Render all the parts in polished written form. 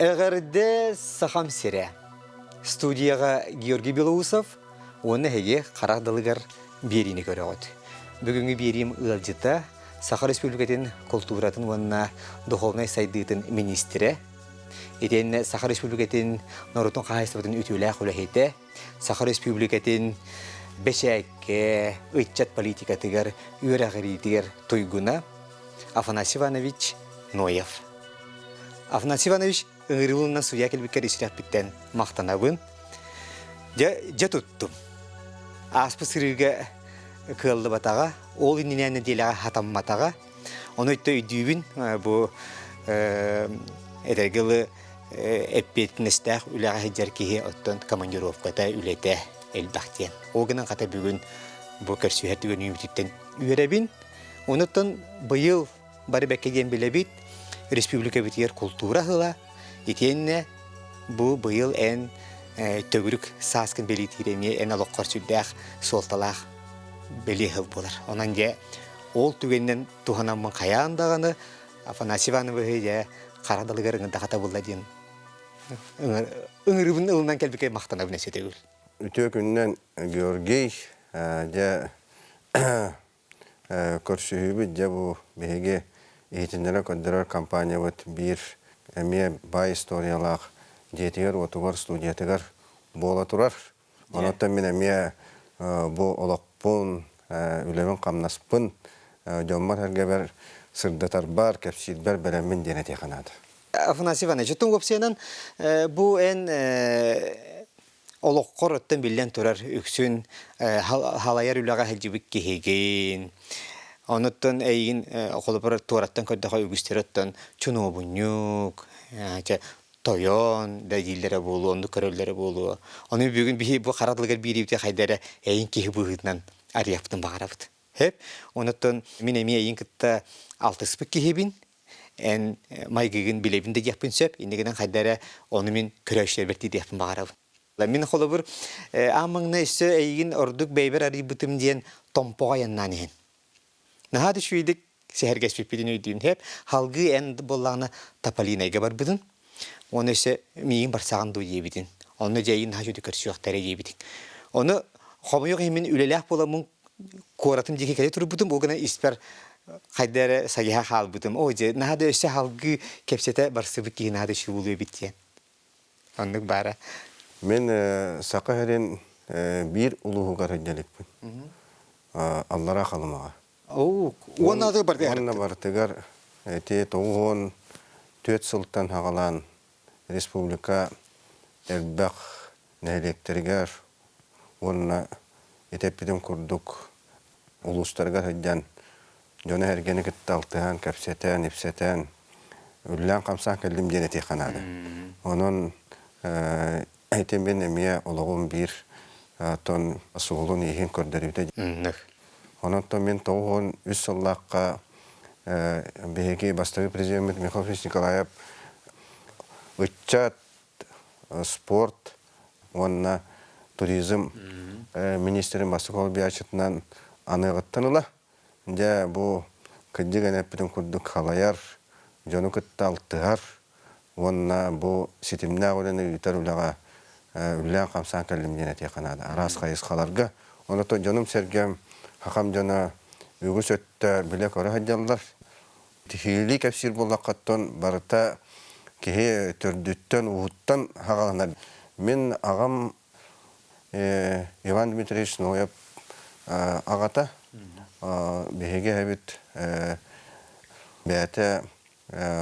Эҕэрдэ Сахам сирэ. Студияҕа Георгий Белоусов уонна эһиги харах далыгар биэриини көрөҕүт. Бүгүҥҥү биэриим ыалдьыта Саха Республикатын култууратын уонна духовнай сайдыытын министрэ, итиэннэ Саха Республикатын норуотун хаһаайыстыбатын үтүөлээх үлэһитэ, Саха Республикатын бэчээккэ, ыччат политикатыгар, үөрэҕириитигэр туйгуна Афанасий Иванович Ноев. Афанасий Иванович ыҥырыылынан суйа кэлбиккэр ис-сүрэхпиттэн махтанабын. Дьэ, дьэ туттум. Ааспыт сырыыга кыаллыбатаҕа, ол иннинэ нэдиэлэҕэ хатамматаҕа. Ону өттө өйдүүбүн, бу эдэргэ ылы эппиэтинэстээх үлэҕэ сылдьар киһи оттон командировката, үлэтэ элбэх диэн. Ол гынан хата бүгүн бу көрсүһэр түгэн үүммүтүттэн үөрэбин. Онуттан быйыл бары бэккэ диэн билэбит, республикабытыгар култуура ыла, итиэннэ бу быйыл эн төгүрүк сааскын бэлиэтиир эмиэ эн олоххор сүрдээх суолталаах бэлиэ сыл буолар. Онон дьэ ол түгэнинэн туһанаммын хайаан даҕаны Афанасий Ивановиһы дьэ хара далыгар ыҥырдахата булла диэн ыҥырыыбын ылынан кэлбиккэ махтанабын өссө төгүл. Үтүө күнүнэн Георгий, дьэ Көрсүһүүбүт дьэ бу биһиги иһитиннэрэр-көрдөрөр компаниябыт биир эмиэ баай историялаах дьиэтигэр-уотугар, студиятыгар буола турар. Онон мин эмиэ бу олохпун, үлэбин-хамнаспын дьоммор-сэргэбэр сырдатарбар, кэпсиирбэр бэлэммин диэн этиэхэ наада. Афанасий Иванович, оттон уопсайынан бу эн олоххор оттон биллэн турар үксүн халайар үлэҕэ сылдьыбыт киһигин. Онуттан эйигин холобур туораттан көрдөхө үгүстэр оттон чунуобунньук, тойон да дииллэрэ буолуо, оннук көрөллөрө буолуо. Ону бүгүн биһи бу хара тылыгар биириибитэ хайда эрэ эйин киһи быһыытынан арыйахпытын баҕарабыт. Хеп, онуттан мин эмиэ эйин кытта алтыспыт киһибин, эн майгыгын билэбин да диэхпин сөп, иннигинэн хайда эрэ ону мин көрөөччүлэрбэр тиийдиэхпин баҕарабын. Мин холобур аан маҥнай өссө эйигин ордук бэйбэр арыйбытым диэн Томпоҕо айаннаан иһин. Наһаа да үчүгэйдик сэһэргэспиппитин өйдүүм. Хэп, халгыы эн буоллаҕына Тополинайга барбытын, уонна өссө миигин барсаҕын дуу диэбитин. Онно дьэ эйигин наһаа үчүгэйдик көрсүөхтэрэ диэбитиҥ. Ону хомойуох иһин мин үлэлээх буоламмын куоратым диэки кэлэ турбутум, ол гынан испэр хайда эрэ сайыһа хаалбытым. Оо дьэ, наһаа да өссө халгыы кэпсэтэ барсыбыт киһи наһаа да үчүгэй буолуо эбит диэн. Оннук баара. Мин Саха сирин биир улууһугар сылдьа иликпин. Аллараа Халымаҕа. Уонна барытыгар. Уонна барытыгар ити 94 сылтан саҕалаан республика элбэх нэһилиэктэригэр уонна ити эппитим курдук улуустарыгар сылдьан дьону-сэргэни кытта алтыһан, кэпсэтэн, ипсэтэн, үлэлээн-хамсаан кэллим диэн этиэххэ наада. Онон ити мин эмиэ олоҕум биир тон суолун-ииһин көрдөрүүтэ. Онон мин 93 сыллаахха биһиги бастакы президеммит Михаил Ильич Николаев ыччат, спорт уонна туризм министрин бастакы солбуйааччытынан аныаҕыттан ыла дьэ бу кырдьык эн эппитин курдук халайар, дьону кытта алтыһар уонна бу ситимнээх үлэни ыытар үлэҕэ үлэлээн-хамсаан кэллим диэн этиэххэ наада. Араас хайысхаларга. Онон дьонум-сэргэм, хахам дьоно үгүс өттө билэ-көрө сылдьаллар. Тиһиилии кэпсиир буоллаххыттан барыта киһи төрдүттэн, ууһуттан хаҕаланар. Мин аҕам Иван Дмитриевич Ноев аҕата биһиги эһэбит бэйэтэ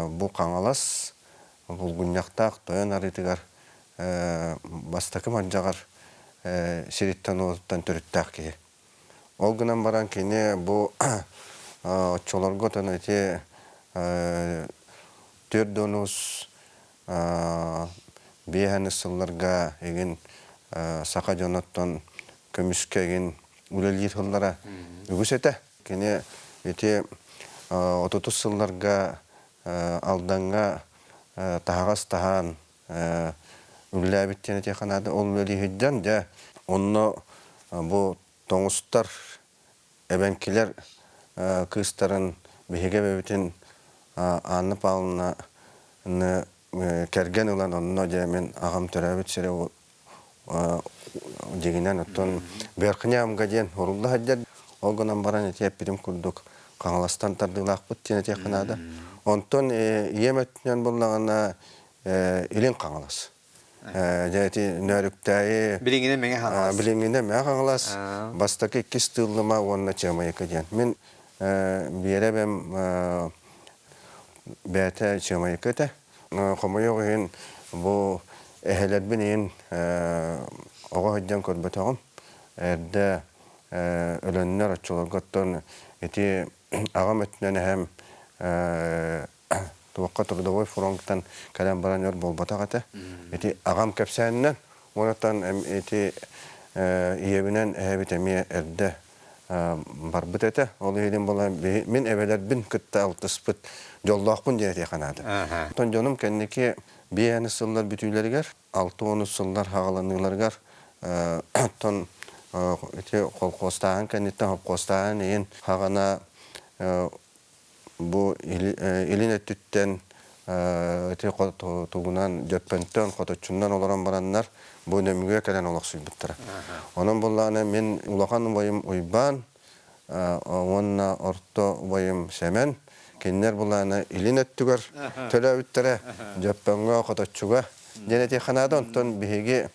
бу Хаҥалас Булгунньахтаах Тойон арыытыгар бастакы мадьаҕар сириттэн-уотуттан төрүттээх киһи. Ол гынан баран кини бу оччолорго отон ити 4 онус 5 сылларга игин саха дьоноттон көмүскэ игин үлэлиир сыллара үгүс этэ. Кини ити 30 сылларга Алдаҥҥа таһаҕас таһаан үлэлээбит диэн этиэххэ наада. Ол үлэлии сылдьан дьэ онно бу тоҥустар, эбэҥкилэр кыыстарын биһиги эбэбитин Анна Павловнаны кэргэн ылан онно дьэ мин аҕам төрөөбүт сирэ дьиҥинэн оттон Верхнямга диэн урулла сылдьар. Ол гынан баран ити эппитим курдук Хаҥаластан тардыылаахпыт диэн этиэххэ наада. Онтон ийэм өттүнэн буллаҕына Илин Хаҥалас. Дьэ ити Нөөрүктээйи Билиҥҥинэн Мэҥэ Хаҥалас. Билиҥҥинэн Мэҥэ Хаҥалас бастакы иккис Тыыллыма уонна Чыамайыкы диэн. Мин Биэрэ эбэм бэйэтэ Чыамайыкы этэ. Хомойуох иһин бу эһэлэрбин иһин оҕо сылдьан көрбөтөҕүм. Эрдэ өлөннөр оччолорго оттон ити аҕам өттүнэн эһэм туохха трудовой фронтан кэлэн баран өр буолбатах этэ. Ити аҕам кэпсээнинэн уонна ити ийэбинэн эһэбит эмиэ эрдэ барбыт этэ. Ол иһин буолан мин эбэлэрбин кытта алтыспыт дьоллоохпун диэн этиэххэ наада. Оттон дьонум кэнники биэһэни сыллар бүтүүлэригэр, 60 сыллар хаҕаланыыларыгар оттон ити колхозтааһын кэнниттэн хопхуостааһын иһин хаҕана Бу илин өттүттэн ити тугунан Дьөппөнтөн, Хоточчунан олорон бараннар бу Нөмүгүө кэлэн олохсуйбуттара. Онон буллаҕына мин улахан убайым Уйбаан уонна орто убайым Сэмэн кинилэр булаана илин өттүгэр төлөөбүттэрэ Дьөппөҥҥө, Хоточчуга диэн этиэххэ наада. Онтон биһиги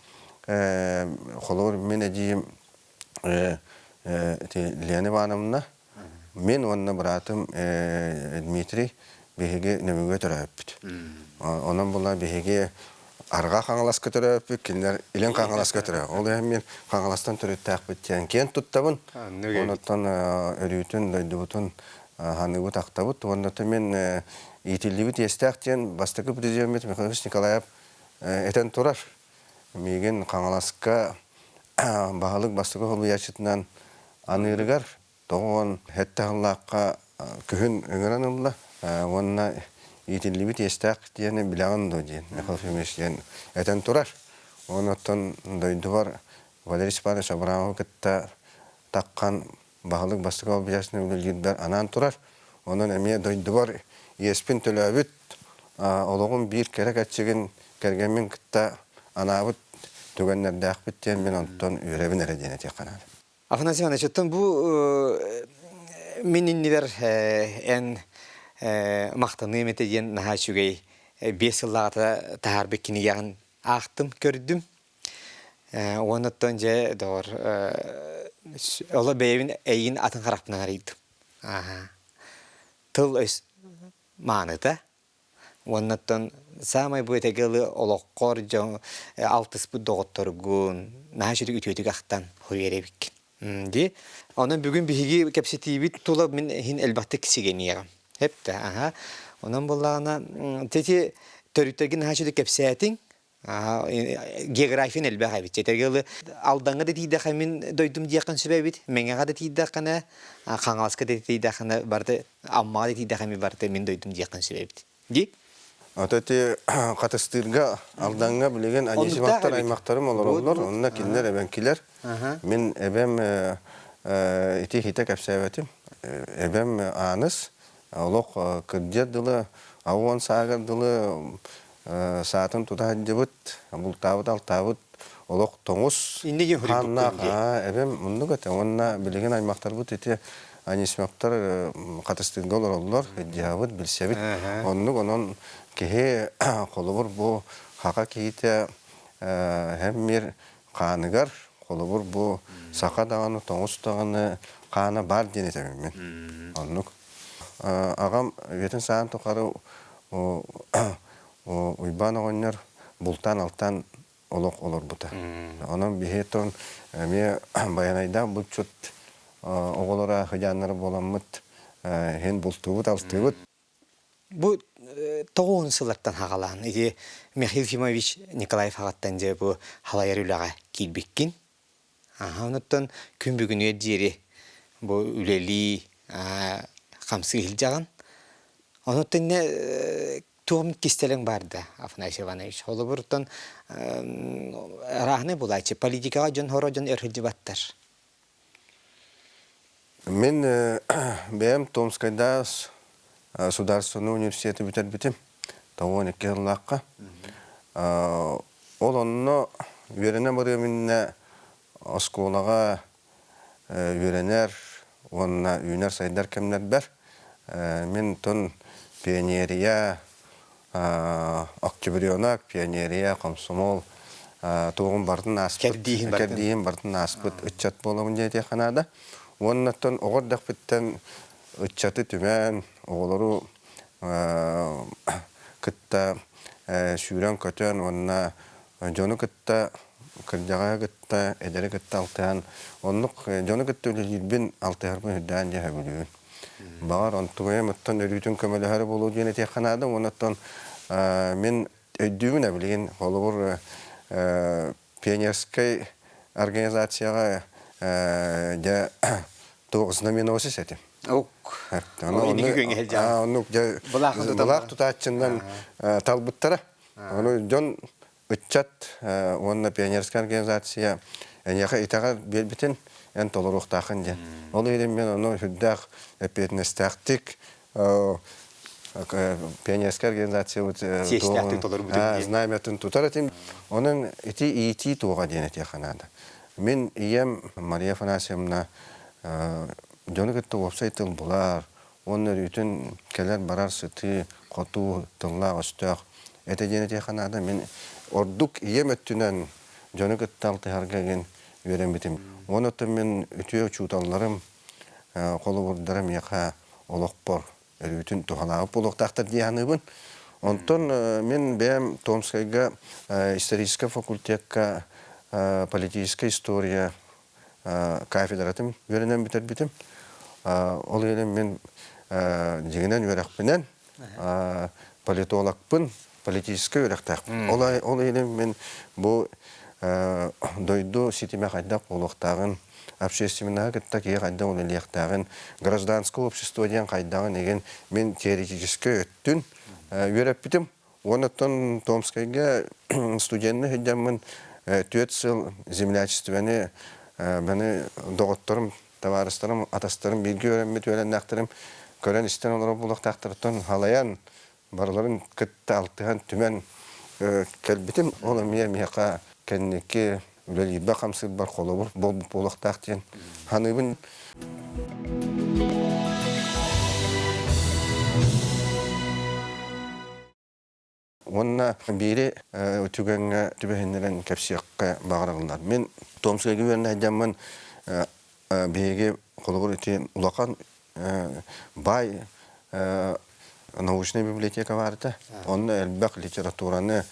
холобур мин эдьиийим ити Лена Ивановна Мин уонна быраатым Дмитрий биһиги Нөмүгү төрөөппүт. Онон була биһиги Арҕаа Хаҥаласка төрөөппүт, кинилэр Илин Хаҥаласка төрөө. Ол иһин мин Хаҥаластан төрүттээхпит диэн киэн туттабын. Онуттан өрүүтүн дойдубутун ханыыбыт ахтабыт. Уонна мин иитиллибит иэстээх диэн бастакы президеммит Михаил Николаев этэн турар. Миигин Хаҥаласка баһылык бастакы солбуйааччытынан аныырыгар 97 сыллаахха күһүн ыҥыран ылла уонна иитиллибит иэстээх диэни билэҕин дуо диэн Михаил Ефимович диэн этэн турар. Онон дойдубар Валерий Степанович Абрамовы кытта таххан баһылык бастакы обязательно үлэлиирбэр анаан турар. Онон эмиэ дойдубар иэспин төлөөбүт, олоҕум биир кэрэ кэрчигин кэргэммин кытта анаабыт түгэннэрдээхпит диэн мин онтон үөрэбин эрэ диэн этиэххэ наада. Афанасий Иванович, оттон бу мин иннибэр эн махтаныым этэ диэн наһаа үчүгэй 5 сыллааҕыта таһаарбыт кинигэҕин аахтым, көрдүм. Уонна оттон дьэ, доҕор, оло бэйэбин эйигин атын харахпынан арыйдым. Аха. Тыл-өс мааныта. Уонна оттон саамай бу этэгэ ылы олоххор дьон алтыспыт доҕотторгун наһаа үчүгэй үтүөтүк ахтан хоруйар эбиккин. Ди. Онон бүгүн биһиги кэпсэтиибит тула мин иһин элбэхтик сигэниэҕим. Эптэ, аха. Онон буоллаҕына, тети төрүттэргин наһаа үчүгэй кэпсээтиҥ. Географиян элбэх эбит. Этэргэ дылы Алдаҥҥа да тиийдэххэ мин дойдум диэххин сөп эбит, Мэҥэҕэ да тиийдэххинэ, Хаҥаласка да тиийдэххинэ барыта Аммаҕа да тиийдэххэ эмиэ барыта мин дойдум диэххин сөп эбит. Дии? Ото ити Хатыстыырга, Алдаҥҥа билигин Анисимовтар аймахтарым олороллор, онно кинилэр эбэҥкилэр. Мин эбэм ити иһитэ кэпсээбэтим. Эбэм Ааныс, олох кырдьыар дылы, 80 саагар дылы саатын тута сылдьыбыт, бултаабыт-алтаабыт олох тоҥус хааннаах эбэм муннук этэ. Уонна билигин аймахтарбыт ити Анисимовтар Хатыстыырга олороллор, дьаһабыт, билсэбит. Оннук онон киһи холобур бу хака киһитэ һэм мир хааныгар холобур бу саха даҕаны тоҥус даҕаны хаана баар диэн этэбин мин. Оннук. Аҕам үйэтин саҕан тухары Уйбаан оҕонньор бултаан-алтаан олох олорбута. Онон биһи тон эмиэ Байанайдаах булчут оҕолоро хыдьааннара буоламмыт иһин бултуубут-алтыыбыт. Бу тоҕуһун сыллартан хаҕалаан ити Михаил Ефимович Николаев аҕаттан дьэ бу халайар үлэҕэ киирбиккин. Аха, онуттан күн бүгүнүгэр диэри бу үлэлии хамсыы сылдьаҕын. Онуттан иннэ туом кистэлэҥ баар да, Афанасий Иванович. Холобур, оттон арааһынай булааччы политикаҕа дьон хоро дьон өр сылдьыбаттар. Мин бэйэм Томскайдаас Судаарыстыбаннай университеты бүтэрбитим. 92 сыллаахха. Ол онно үөрэнэ барыам иннинэ оскуолаҕа үөрэнэр уонна үүнэр-сайдар кэмнэрбэр мин тон пионерия, октябренок, пионерия, комсомол туоҕун барытын ааспыт, кэрдииһин барытын ааспыт ыччат буолабын диэтиэххэ наада. Уонна оттон оҕо эрдэхпиттэн ыччаты түмэн, оҕолору кытта сүүрэн-көтөн уонна дьону кытта, кырдьаҕаһы кытта, эдэри кытта алтыһан, оннук дьону кытта үлэлиирбин, алтыһарбын үрдээн дьэ сөбүлүүбүн. Баҕар, онтугайым оттон өрүүтүн көмөлөһөрө буолуо диэн этиэххэ наада. Уонна оттон мин өйдүүбүн ээ билигин холобур пионерскай организацияҕа дьэ туох знаменосец этим. Ок. Оннук дьэ былаах тутааччынан талбыттара. Ону дьон ыччат уонна пионерскай организация эйиэхэ итэҕэл биэрбитин эн толоруохтааххын диэн. Ол иһин мен ону сүрдээх эппиэтинэстээхтик пионерскай организациябыт знамятын тутар этим. Онон ити иитии туоҕа диэн этиэххэ наада. Мин ийэм Мария Афанасьевна дьону кытта уопсай тыл булар, уонна өрүүтүн кэлэр-барар сытыы, хотуу, тыллаах-өстөөх этэ диэн этиэххэ наада. Мин ордук ийэм өттүнэн дьону кытта алтыһарга игин үөрэммитим. Уонна оттон мин үтүө учууталларым холобурдара миэхэ олохпор өрүүтүн туһалаабыт буолуохтаахтар дии саныыбын. Онтон мин бэйэм Томскайга историческай факультекка политическая история кафедратын үөрэнэн бүтэрбитим. Ол иһин мин дьиҥинэн үөрэхпинэн политологпын, политическай үөрэхтээхпин. Ол иһин мин бу дойду ситимэ хайдах буолуохтааҕын, общественноһы кытта киһи хайдах үлэлиэхтээҕин, гражданское общество диэн хайдаҕын игин мин теоретическай өттүн үөрэппитим. Уонна Томскайга студенны сылдьаммын 4 сыл землячествоны маны доҕотторум, табаарыстарым, атастарым, бииргэ үөрэммит үөрэннээхтэрим көрөн-истэн олорор буолуохтаахтарыттан халайан, барыларын кытта алтыһан, түмэн кэлбитим. Ол эмиэ миэхэ кэнники үлэлиирбэр хамсыырбар холобур буолбут буолуохтаах диэн саныыбын. Уонна биири түгэҥҥэ түбэһиннэрэн кэпсиэххэ баҕараллар. Мин Томскайга үөрэнэ сылдьаммын биһиги холобур ити улахан баай научнай библиотека баар этэ. Онно элбэх литератураны,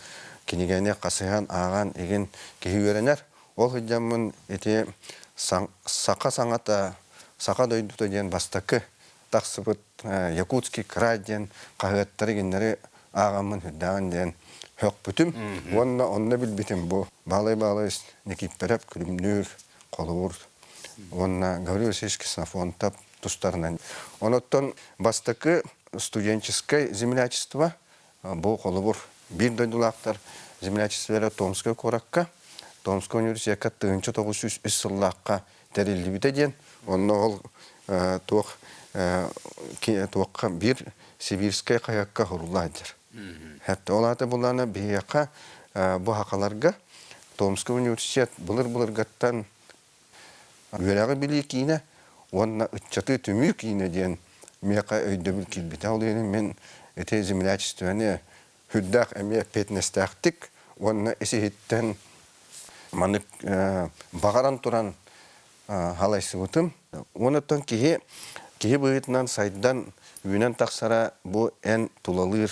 кинигэни хасыһан, ааҕан игин киһи үөрэнэр. Ол сылдьаммын ити саха саҥата, саха дойдута диэн бастакы тахсыбыт Якутский край диэн хаһыаттары кинилэри ааҕаммын сүрдээҕин диэн сөхпүтүм уонна онно билбитим бу Баалай Баалай Никииппэрэп Күлүмнүүр холобур уонна Гаврил Васильевич Ксенофонтов тустарынан. Онуттан бастакы студенческай землячество бу холобур биир дойдулаахтар землячестволара Томскай куоракка Томскай университекка 1903 сыллаахха тэриллибитэ диэн онно ол туох туохха биир Сибирскэй хайакка хурулла сылдьар. Ол аата булаана биһиэхэ бу хахаларга Томскай университет былыр-былыргаттан үөрэҕи билии киинэ уонна ыччаты түмүү киинэ диэн миэхэ өйдөбүл киирбитэ. Ол иһин мин ити землячествоны сүрдээх эмиэ эппиэтинэстээхтик уонна ис-иһиттэн маннык баҕаран туран халайсыбытым. Уонуттан киһи киһи быһыытынан сайдан, үүнэн тахсара бу эн тулалыыр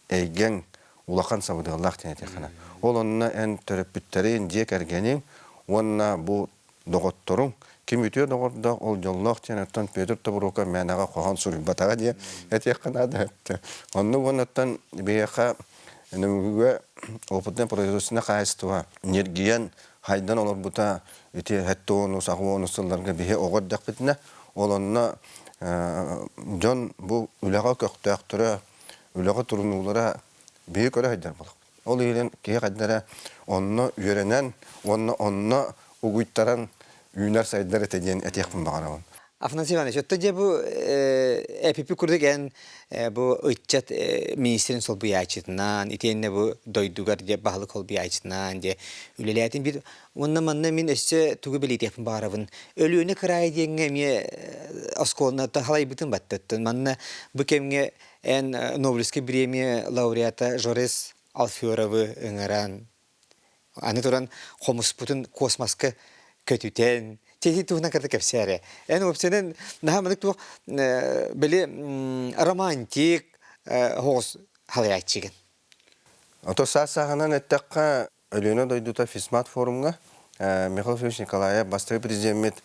эйгэҥ улахан сабыдыаллаах диэн этиэххэ. Ол онно эн төрөппүттэриҥ, дьиэ кэргэниҥ уонна бу доҕотторуҥ ким үтүө доҕордоох, ол дьоллоох диэн оттон Петр Тобуруокап мээнэҕэ хоһоон суруйбатаҕа диэн этиэххэ наада. Оннук уоннаттан биһиэхэ Нөмүгүгэ опытное производственное хаһаайыстыба ньиргийэн хайдан олорбута ити 70-ус, 80-ус сылларга биһи оҕо эрдэхпитинэ ол онно дьон бу үлэҕэ көхтөөхтөрө, үлэҕэ турунуулара биһи көрө сылдьар буоллахпыт. Ол иһин киһи хайда эрэ онно үөрэнэн уонна онно угуйтаран үүнэр-сайдар этэ диэн этиэхпин баҕарабын. Афанасий Иванович, оттон дьэ бу эпипи курдук эн бу ыччат министрин солбуйааччытынан, итиэннэ бу дойдугар дьэ баһылык солбуйааччытынан дьэ үлэлээтин бир уонна манна мин өссө тугу бэлиэтиэхпин баҕарабын. Өлүөнэ кыраайы диэҥҥэ эмиэ оскуоланы халайбытын баттаттын. Манна бу кэмҥэ эн Нобелевскай бириэмийэ лауреата Жорес Алферовы ыҥыран Аны туран хомуспутун космоска көтүтэн, тиһи туһунан кытта кэпсээ Эн уопсайынан наһаа маннык туох били романтик оҕус халайааччыгын. Ото саас сааһынан эттэххэ, Өлүөнэ дойдута физмат форумҥа Михаил Ефимович Николаев бастакы президеммит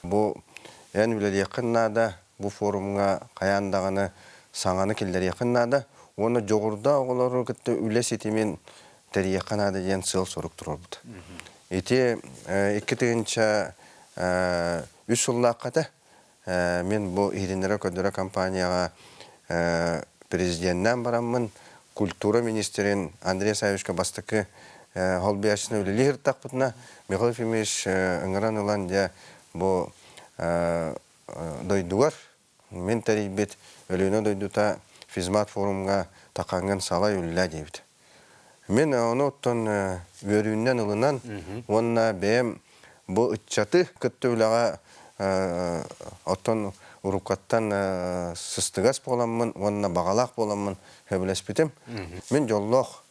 бу эн үлэлиэххин наада, бу форумҥа хайаан даҕаны саҥаны киллэриэххин наада уонна дьоҕурдаах оҕолору кытта үлэ ситимин тэрийиэххэ наада диэн сыал-сорук туруорбута. Ити 2003 сыллаахха этэ. Мин бу иһитиннэрэ-көрдөрө компанияҕа президеннээн бараммын культура министрин Андрей Савичка бастакы холбуйааччыны үлэлии сырыттахпытына Михаил Ефимович ыҥыран ылан дьэ бу дойдугар Мин тэрийбит Өлүөнэ дойдута физмат форумҥа Такаҥҥын салай үллээ диэбит. Мин ону оттон үөрүүннэн ылынан уонна бэйэм бу ыччаты кытта үлэҕэ оттон уруккаттан сыстыгас буоламмын уонна баҕалаах буоламмын сөбүлэспитим. Мин дьоллоох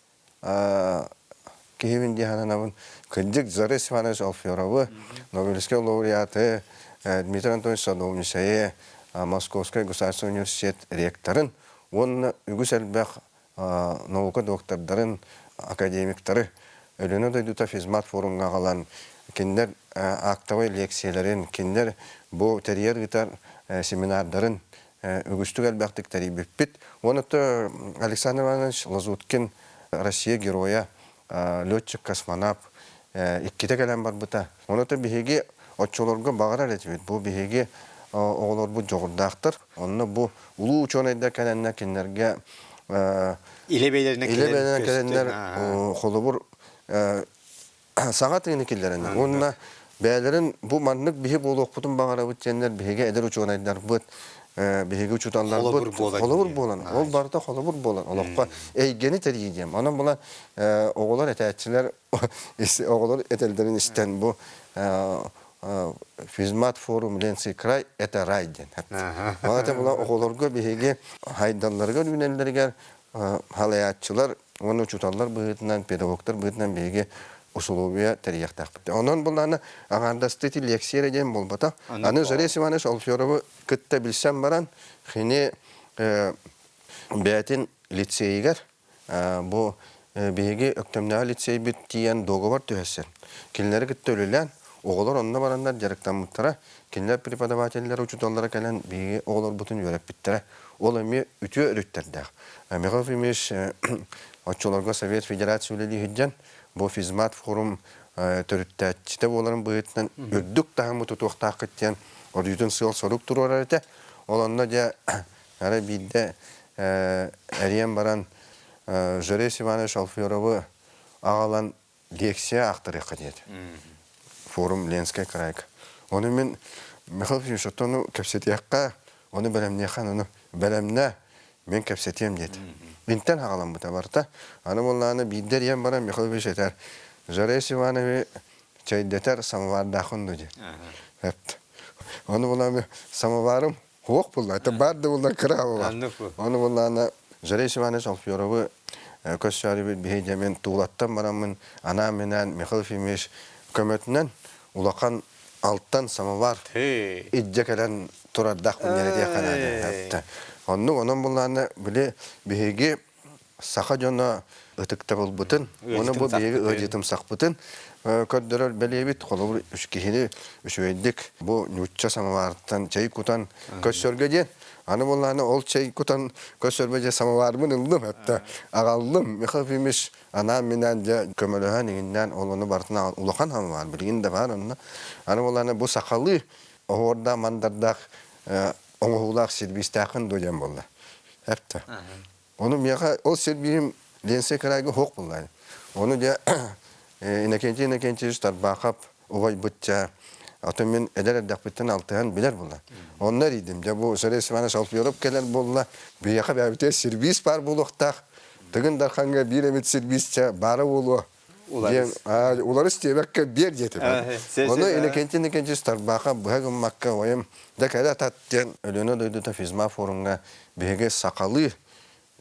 киһибин дии сананабын. Кырдьык Зарис Иванович Алферовы, Нобелевскай лауреаты Дмитрий Анатольевич Садовничайы, Московскай государственный университет ректорын уонна үгүс элбэх наука доктордарын, академиктары Өлүөнэ дойдута физмат форумҥа аҕалан кинилэр актовай лекцияларын, кинилэр бу тэрийэр ыытар семинардарын үгүстүк элбэхтик тэрийбиппит. Уонна Александр Иванович Лазуткин Россия геройа, летчик-космонавт иккитэ кэлэн барбыта. Онон биһиги оччолорго баҕарар этибит. Бу биһиги оҕолорбут дьоҕурдаахтар. Онно бу улуу учуонайдар кэлэннэр кинилэргэ илэ бэйэлэринэн кэлэннэр холобур саҥа тыыны киллэрэннэр уонна бэйэлэрин бу маннык биһи буолуохпутун баҕарабыт диэннэр биһиги эдэр учуонайдарбыт биһиги учууталларбыт холобур буолан ол барыта холобур буолан олоххо эйгэни тэрийии диэн онон була оҕолор этээччилэр оҕолор этэллэрин истэн бу физмат форум Ленский край это рай диэн ол это була оҕолорго биһиги хайдалларыгар үүнэллэригэр халайааччылар уонна учууталлар быһыытынан, педагогтар быһыытынан биһиги усулуобуйа тэрийиэхтээхпит. Онон буллаана аҥаардастыы ити лекция эрэ диэн буолбатах. Аны Зарез Иванович Алферовы кытта билсэн баран, кини бэйэтин лицейигэр бу биһиги Өктөмнөөҕү лицейбит тиийэн договор түһэрсэн, кинилэри кытта үлэлээн, оҕолор онно бараннар дьарыктаммыттара, кинилэр преподавателлэр, учууталлара кэлэн биһиги оҕолорбутун үөрэппиттэрэ. Ол эмиэ үтүө өрүттэрдээх. Михаил Ефимович оччолорго Совет Федерация үлэлии сылдьан, бу физмат форум төрүттээччитэ буоларын быһыытынан үрдүк таһымы тутуохтааххыт диэн ордуутун сыал-сорук туруорар этэ. Ол онно дьэ арай биирдэ эрийэн баран Жорес Иванович Алферовы аҕалан лекция аахтарыахха диэтэ. Форум Ленскэй кыраайга. Ону мин Михаил Ефимович оттон кэпсэтиэххэ, ону бэлэмниэххэ, ону бэлэмнэ, мин кэпсэтиэм диэтэ. Интэн хаҕаламмыта барыта. Аны буоллаҕына биирдэ эрийэн баран Михаил Ефимович этэр, Жарес Иванович чэйдэтэр самовардаахын ду диэн. Эпт. Ону буоллаҕына самоварым Суох буолла, это баар да буолла кыра буолла. Ону буоллаҕына Зарей Иванович Алферовы көрсөөрүбүт биһи дьэ мин Туулаттан бараммын анаан-минээн Михаил Ефимович көмөтүнэн улахан алтан самовар илдьэ кэлэн турардаахпын диэн этиэххэ наада. Оннук онон буоллаҕына били биһиги саха дьоно ытыктабылбытын, уонна бу биһиги ыалдьытымсахпытын көрдөрөр бэлиэбит. Холобур, үс киһини үчүгэйдик бу нуучча самовартан чэй кутан көрсөргө диэн. Аны буоллаҕына ол чэй кутан көрсөрбө дьэ самоварбын ыллым, хатта аҕаллым. Михаил Ефимович анаан-минээн дьэ көмөлөһөн иҥиннээн ол ону барытын улахан самовар билигин да баар онно. Аны буоллаҕына бу сахалыы оһуордаах мандардаах оҥоһуулаах сервистээххин дуо диэн буолла. Эптэ. Ону миэхэ ол сервиһим Ленскэй кыраайга суох буолла. Ону дьэ Иннокентий Иннокентьевич Тарбаахап убайбыт дьэ. Атын мин эдэр эрдэхпиттэн алтыһан билэр буолла. Онно эрийдим. Дьэ бу Сергей Иванович Алферов кэлэр буолла. Биһиэхэ бэйэбитигэр сервиз баар буолуохтаах. Тыгын Дархаҥҥа биир эмит сервизчэ баара буолуо. Диэн уларыс диэбэккэ биэр диэтим. Ону Иннокентий Иннокентьевич Тарбаха быһа гыммакка ойом дьэ кэлэ тат диэн Өлүөнэ дойдута физма форумҥа биһиги сахалыы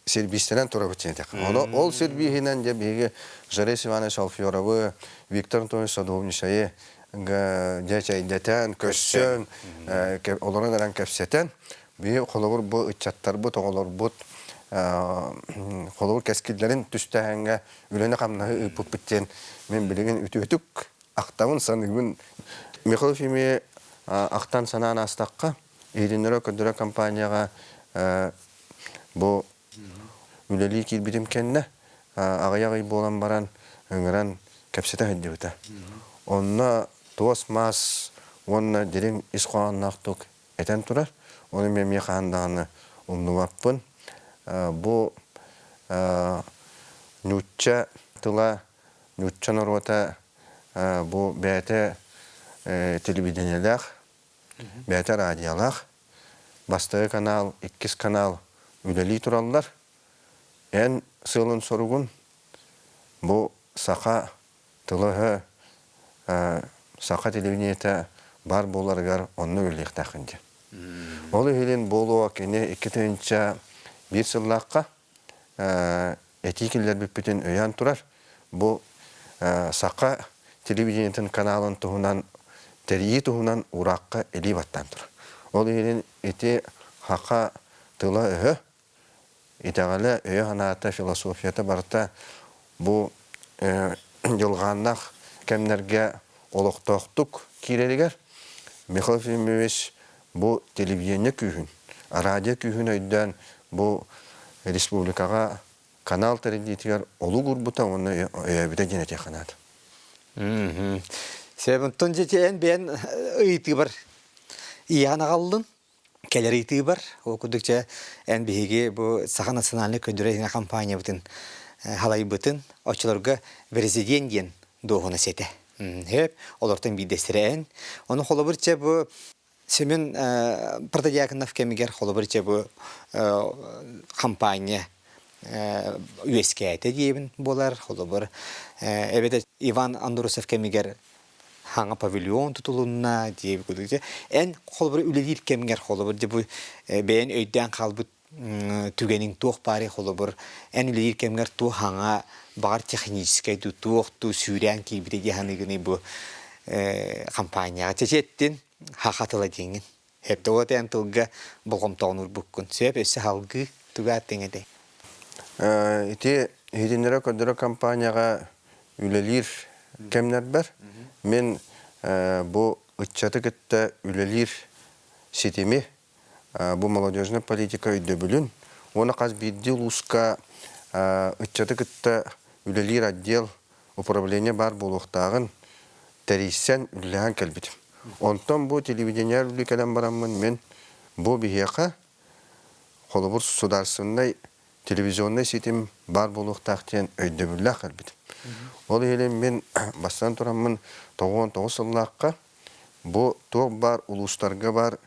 сервистэнэн турабыт диэн этэх. Ону ол сервиһинэн дьэ биһиги Жарес Иванович Алферовы, Виктор Антонович Садовничайы дьэ чэйдэтэн, көрсөн, олорон эрэн кэпсэтэн, биһи холобур бу ыччаттарбыт, оҕолорбут холобур кэскиллэрин түстээһиҥҥэ үлэни-хамнаһы ыыппыппыт диэн мин билигин үтүөтүк ахтабын, саныыбын. Михаил Ефимович ахтан санаан аастахха, иһитиннэрэ-көрдөрө компанияҕа Бу үлэлии киирбитим кэннэ аҕыйах ый буолан баран ыҥыран кэпсэтэ сылдьыбыта. Онно туос маас уонна дириҥ ис хоһоонноохтук этэн турар. Ону мин эмиэ хаһан даҕаны умнубаппын. Бу нуучча тыла, нуучча норуота бу бэйэтэ телевидениелээх, бэйэтэ радиолаах. Бастакы канал, иккис канал үлэлии тураллар. Эн сыалын-соругун бу саха тыла-өһө, саха телевидениетэ баар буоларыгар онно үлэлиэхтээххин диэн. Ол иһин буолуо кини 2001 сыллаахха этии киллэрбиппитин өйөөн турар. Бу саха телевидениетын каналын туһунан тэрийии туһунан уураахха илии баттаан турар. Ол иһин ити саха тыла-өһө, итэҕэлэ, өйө-санаата, философията барыта бу дьылҕааннаах кэмнэргэ олохтоохтук киирэригэр Михаил Ефимович бу телевидение күүһүн, радио күүһүн өйдөөн бу республикаҕа канал тэриллиитигэр олук уурбута уонна өйөөбүтэ диэн этиэххэ наада. Себунтун дьэ эн бэйэн ыйытыыбар иэҕэн аҕаллын кэлэр ыйытыыбар ол курдук дьэ эн биһиги бу Саха национальнай көрдөрөр компаниябытын халайбытын оччолорго президент диэн дуоһунас этэ. Хөп, олортон биирдэстэрэ эн. Ону холобур чэ бу Семен Протодьяконов кэмигэр холобур чэ бу компания үөскээтэ диэбин буолар. Холобур эбэтэр Иван Андросов кэмигэр хаҥа павильон тутулунна диэбит курдук. Эн холобур үлэлиир кэмҥэр холобур дьэ бу бэйэн өйдөөн хаалбыт түгэниҥ туох баарый холобур эн үлэлиир кэмҥэр туох хаҥа баҕар техническэй дуу туох дуу сүүрээн киирбитэ дии саныыгыный бу компанияҕа чэчиэттин хаха тыла диэҥҥин хэптэ эн тылга болҕомтоҕун уурбуккун сөп өссө салгыы тугу ааттыҥ этэй Ити иһитиннэрэ көрдөрөр компанияҕа үлэлиир кэмнэрбэр мин бу ыччаты кытта үлэлиир ситими бу молодежная политика өйдөбүлүн уонна хас биирдии улууска ыччаты кытта үлэлиир отдел управление баар буолуохтааҕын тэрийсэн үлэлэһэн кэлбитим. Онтон бу телевидение үлэлии кэлэн бараммын мин бу биһиэхэ холобур судаарственнай телевизионнай ситим баар буолуохтаах диэн өйдөбүллээх кэлбитим. Ол иһин мин бастаан тураммын 99 сыллаахха бу туох баар улуустарга баар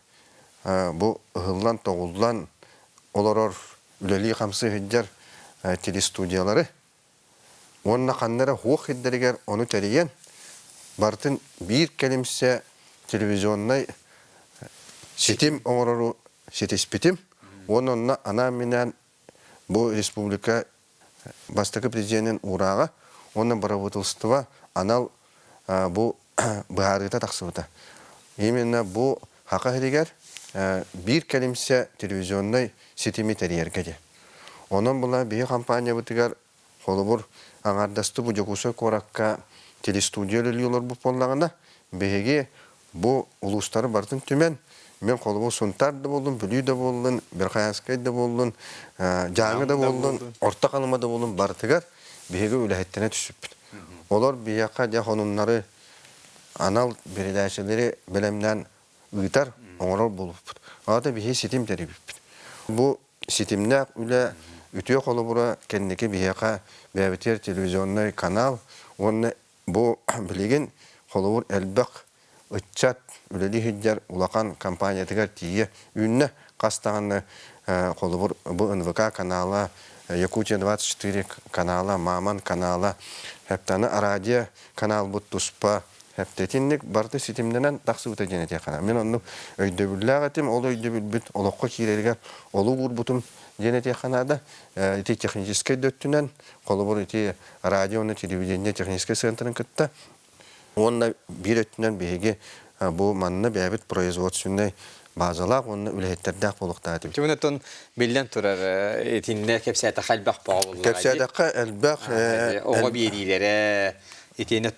бу ыһыллан-тоҕуллан олорор үлэлии-хамсыы сылдьар телестудиялары уонна ханна эрэ хуох сирдэригэр ону тэрийэн барытын биир кэлимсэ телевизионнай ситим оҥорору ситиспитим уонна онно анаан-минээн бу республика бастакы президенин уурааҕа уонна бырабыыталыстыба анал бу быһаарыыта тахсыбыта. Именно бу Саха сиригэр биир кэлимсэ телевизионнай ситими тэрийэргэ диэн. Онон була биһи компаниябытыгар холобур аҥаардастыы бу Дьокуускай куоракка телестудия үлэлии олорбут буоллаҕына, биһиги бу улуустары барытын түмэн, мен холобур Сунтаар да буоллун, Бүлүү да буоллун, Верхоянскай да буоллун, Дьааҥы да буоллун, Орто Халыма да буоллун барытыгар биһиги үлэһиттэнэ түсүппүт. Олор биһиэхэ дьэ сонуннары анал передачалары бэлэмнээн ыытар, оҥорор буолбуппут. Аата биһи ситим тэрийбиппит. Бу ситимнээх үлэ үтүө холобура кэнники биһиэхэ бэйэбитигэр телевизионнай канал уонна бу билигин холобур элбэх. ыччат үлэлии сылдьар улахан компаниятыгар тиийэ үүннэ. Хас даҕаны холобур бу НВК канала, Якутия-24 канала, Маман канала, Хептаны радио каналбыт туспа Итинник барыта ситимнэнэн тахсыбыта диэн этиэххэ. Мин оннук өйдөбүллээх этим, ол өйдөбүлбүт олоххо киирэригэр олук уурбутум диэн этиэххэ наада. Ити техническэй да өттүнэн, холобур, ити радио уонна телевидение техническэй центрын кытта уонна биир өттүнэн биһиги бу манна бэйэбит производственнай базалаах уонна үлэһиттэрдээх буолуохтаах этибит. Түмүнэтон биллэн турар итиннэ кэпсээтэххэ элбэх бөҕө буоллаҕа. Кэпсээтэххэ элбэх. Оҕо биэриилэрэ итиэнэ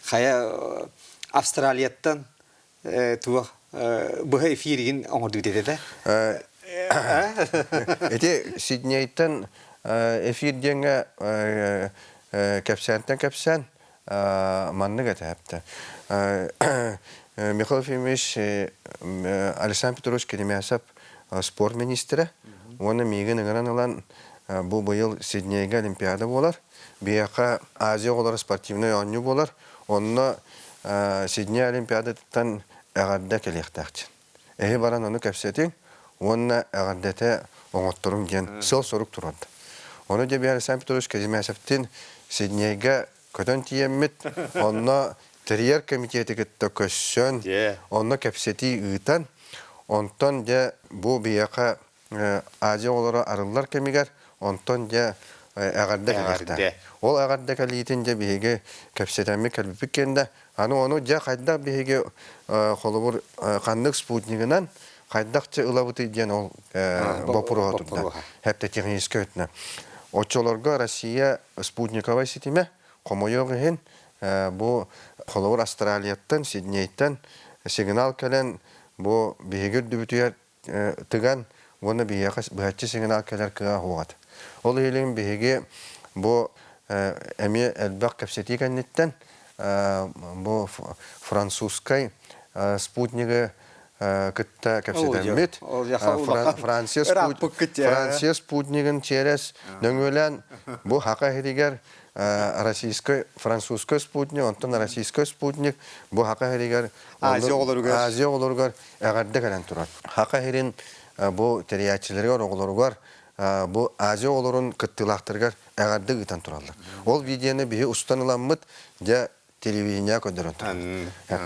хайа Австралияттан туох быһа эфиригин оҥордубут этэ да? Ити Сиднейтэн эфир диэҥҥэ кэпсээнтэн кэпсээн маннык этээптэ. Михаил Ефимович Александр Петрович Керемясов спорт министрэ уонна миигин ыҥыран ылан бу быйыл Сиднейгэ Олимпиада буолар. Биһиэхэ Азия оҕолоро спортивнай оонньуу буолар. Онно Сидней Олимпиадатыттан эҕэрдэ кэлиэхтээх Эһи баран ону кэпсэтиҥ уонна эҕэрдэтэ оҥотторуҥ диэн сыал-сорук туруорда. Ону дьэ Александр Петрович Казимясовтыын Сиднейгэ көтөн тиийэммит, онно тэрийэр комитети кытта көрсөн, онно кэпсэтии ыытан, онтон дьэ бу биһиэхэ Азия оҕолоро арыллар кэмигэр, онтон дьэ эҕэрдэ кэлиэхтээх. Ол эҕэрдэ кэлиитин дьэ биһиги кэпсэтэммит кэлбиппит кэннэ, аны ону дьэ хайдах биһиги холобур ханнык спутнигынан хайдах дьэ ылабытый диэн ол боппуруоһа турда. Хэптэ техническэй өттүнэн. Оччолорго Россия спутниковай ситимэ хомойуох иһин бу холобур Австралияттан, Сиднейтэн сигнал кэлэн бу биһиги үрдүбүтүгэр тыган уонна биһиэхэ быһаччы сигнал кэлэр кыаҕа суох этэ. Ол иһин биһиги бу эмиэ элбэх кэпсэтии кэнниттэн бу французскай спутнигы кытта кэпсэтэммит. Франция Франция спутнигын через нөҥүөлээн бу Хака иһигэр российскай французскай спутник, онтон российскай спутник бу Хака иһигэр Азия оҕолоругар Азия оҕолоругар эҕэрдэ кэлэн турар. Хака иһирин бу тэрийээччилэригэр оҕолоругар бу Азия оҕолорун кыттыылаахтарыгар эҕэрдэ ыытан тураллар. Ол видеоны биһи устан ыламмыт, дьэ телевидение көрдөрөн турар.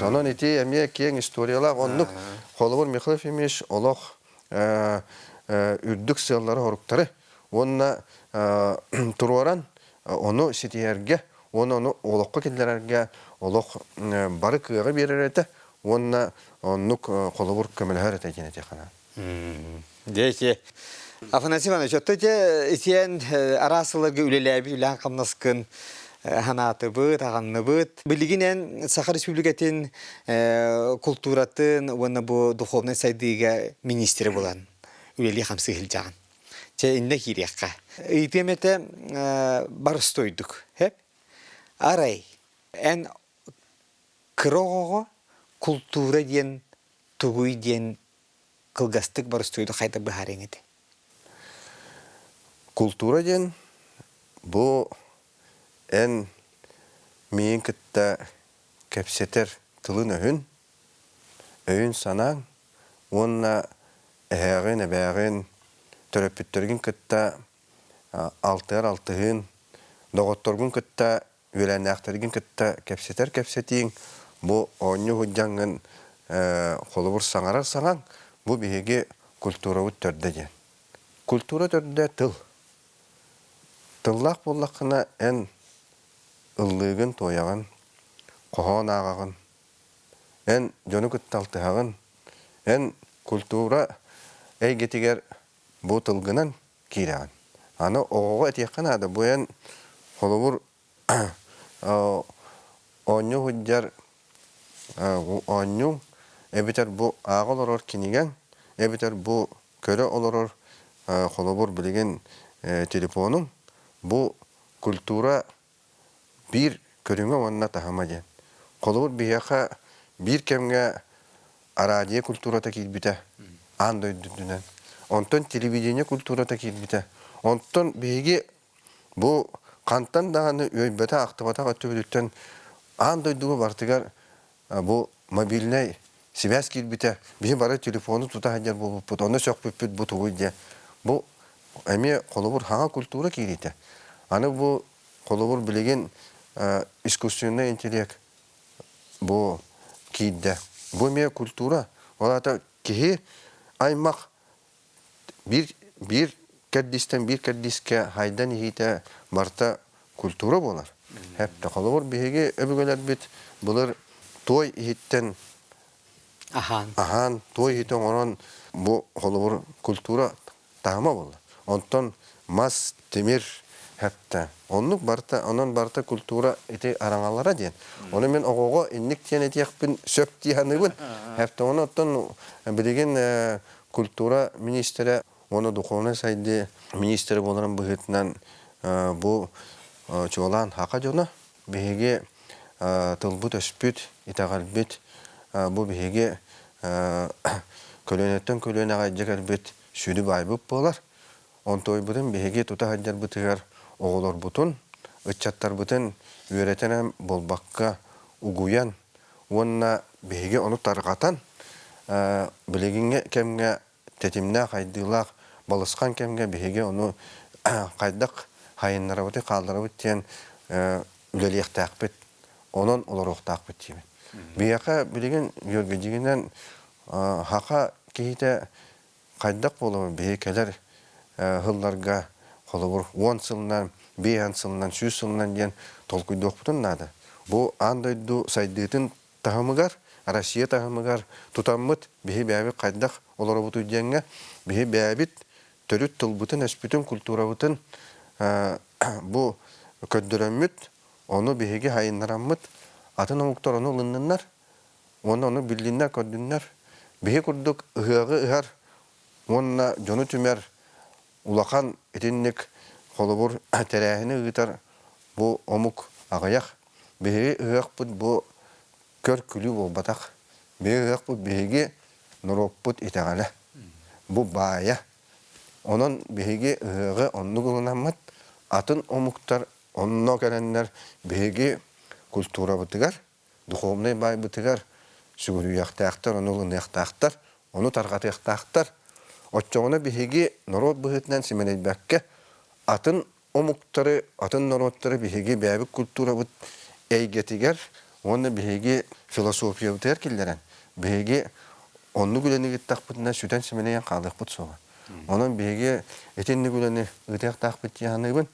Онон ити эмиэ киэҥ историялаах оннук холобур Михаил Ефимович олох үрдүк сыаллары-соруктары уонна туруоран ону ситиһэргэ уонна ону олоххо киллэрэргэ олох бары кыаҕы биэрэр этэ уонна оннук холобур көмөлөһөр этэ диэн этиэххэ Дьэ, Афанасий Иванович, оттон дьэ итиэн араас сылларга үлэлээбит үлээн хамнаскын ханаатыбыт, аҕанныбыт. Билигин эн Саха Республикатын култууратын уонна бу духовнай сайдыыга министрэ буолан үлэлии-хамсыы сылдьаҕын. Чэ, иннэ киириэххэ. Ыйытыам этэ барыстойдук. Хэп? Арай, эн кыра оҕоҕо култуура диэн тугуй диэн кылгастык боростуойду хайдах быһаарыаҥ этэ? Култуура диэн бу эн миигин кытта кэпсэтэр тылын-өһүн, өйүн-санааҥ уонна эһээҕин, эбээҕин, төрөппүттэргин кытта алтыһар алтыһыын, доҕотторгун кытта үөлээннээхтэргин кытта кэпсэтэр кэпсэтииҥ, бу оонньуу сылдьаҥҥын холобур саҥарар саҥаҥ, бу биһиги культурабыт төрдө диэн. Культура төрдө тыл. Тыллаах буоллаххына эн ыллыыгын, туойаҕын, хоһоон ааҕаҕын, эн дьону кытта алтыһаҕын, эн культура эйгэтигэр бу тылгынан киирэҕин. Аны оҕоҕо этиэххэ наада, бу эн холобур оонньуу сылдьар оонньууҥ эбэтэр бу ааҕа олорор кинигэҥ, эбэтэр бу көрө олорор холобур билигин телефонуҥ бу культура биир көрүҥэ уонна таһыма диэн. Холобур, биһиэхэ биир кэмҥэ араадьыйа культурата киирбитэ аан дойду үрдүнэн. Онтон телевидение культурата киирбитэ. Онтон биһиги бу хантан даҕаны үөйбэтэх-ахтыбатах өттүбүтүттэн аан дойдуга барытыгар бу Мобильнай сибээс киирбитэ, биһи бары телефону тута сылдьар буолбуппут, онно сөхпүппүт бу тугуй диэн. Бу эмиэ холобур хаҥа культура киириитэ. Аны бу холобур билигин искусственный интеллект бу киирдэ. Бу эмиэ культура. Ол аата киһи аймах биир биир кэрдиистэн биир кэрдиискэ хайдан иһиитэ барыта культура буолар. Хэптэ холобур биһиги өбүгэлэрбит былыр туой иһиттэн аһаан аһаан туой иһити оҥорон бу холобур культура таһыма буолла. Онтон мас, тимир хэптэ. Оннук барыта, онон барыта культура ити араҥалара диэн. Ону мин оҕоҕо инник диэн этиэхпин сөп дии саныыбын. Хэптэ ону оттон билигин культура министрэ уонна духовнай сайдыы министрэ буоларын быһыытынан бу чуолаан хака дьоно биһиги тылбыт-өспүт, итэҕэлбит бу биһиги көлүөнэттэн көлүөнэҕэ илдьэ кэлбит сүдү баайбыт буолар. Онтуойбутун биһиги тута сылдьарбытыгар оҕолорбутун, ыччаттарбытын үөрэтэн буолбакка угуйан уонна биһиги ону тарҕатан билигиҥҥи кэмҥэ тэтимнээх, айдыылаах балысхан кэмҥэ биһиги ону хайдах хайыннарабытый, хаалларабыт диэн үлэлиэхтээхпит, онон олоруохтаахпыт диибин. Биһиэхэ билигин Георгий дьиҥинэн саха киһитэ хайдах буолабын биһи кэлэр сылларга холобур 10 сылынан, 5 сылынан, 100 сылынан диэн толкуйдуохпутун наада. Бу аан дойду сайдыытын таһымыгар, Россия таһымыгар тутаммыт биһи бэйэбит хайдах олоробутуй диэҥҥэ биһи бэйэбит төрүт тылбытын-өспүтүн, культурабытын бу көрдөрөммүт, ону биһиги хайыннараммыт, атын омуктар ону ылынныннар, уонна ону биллиннэр, көрдүннэр. Биһи курдук ыһыаҕы ыһар уонна дьону түмэр улахан итинник холобур тэрээһини ыытар бу омук аҕыйах. Биһиги ыһыахпыт бу көр-күлүү буолбатах. Биһиги ыһыахпыт биһиги норуоппут итэҕэлэ. Бу баайа. Онон биһиги ыһыаҕы оннук ылынаммыт, атын омуктар онно кэлэннэр биһиги культурабытыгар духовнай баайбытыгар сүгүрүйүөхтээхтэр, ону ылыныахтаахтар, ону тарҕатыахтаахтар. Оччоҕуна биһиги норуот быһыытынан симэлийбэккэ, атын омуктары, атын норуоттары биһиги бэйэбит культурабыт эйгэтигэр уонна биһиги философиябытыгар киллэрэн, биһиги оннук үлэни ыыттахпытына сүтэн симэлийэн хаалыахпыт суоҕа. Онон биһиги итинник үлэни ыытыахтаахпыт дии саныыбын.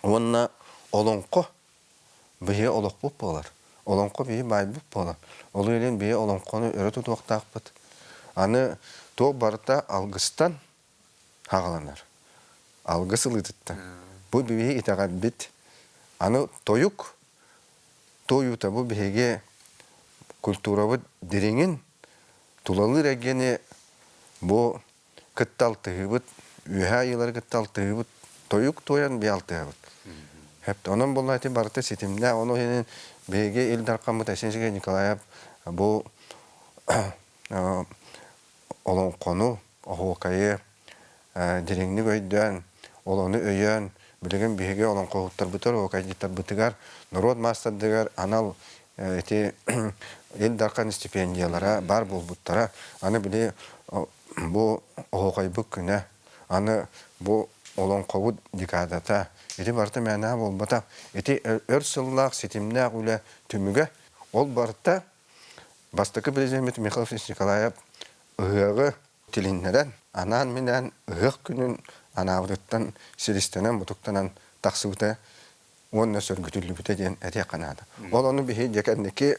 Уонна олоҥхо Биһиги олохпут буолар. Олоҥхо биһи баайбыт буолар. Ол иһин биһи олоҥхону өрө тутуохтаахпыт. Аны туох барыта алгыстан хаҕаланар. Алгыс ылыытыттан. Бу биһиги итэҕэлбит. Аны тойук туойуута бу биһиги культурабыт дириҥин, тулалыыр эйгэни бу кытта алтыһыыбыт, үөһээ айыылары кытта алтыһыыбыт, тойук туойан би алтыһабыт. Онон буолла ити барыта ситимнээх. Ону иһин биһиги Ил Дархаммыт Айсен Сергеевич Николаев бу олоҥхону, оһуокайы дириҥник өйдөөн, ол ону өйөөн, билигин биһиги олоҥхоһуттарбытыгар, оһуокайдьыттарбытыгар, норуот маастардыгар анал ити Ил Дархан стипендиялара баар буолбуттара. Аны били бу оһуохайбыт күнэ, аны бу олоҥхобут декадата, ити барыта мээнэ буолбатах. Ити өр сыллаах ситимнээх үлэ түмүгэ. Ол барыта бастакы президеммит Михаил Васильевич Николаев ыһыаҕы тилиннэрэн, анаан-минээн ыһыах күнүн анаабытыттан силистэнэн-мутуктанан тахсыбыта уонна сөргүтүллүбүтэ диэн этиэххэ наада. Ол ону биһи дьэ кэнники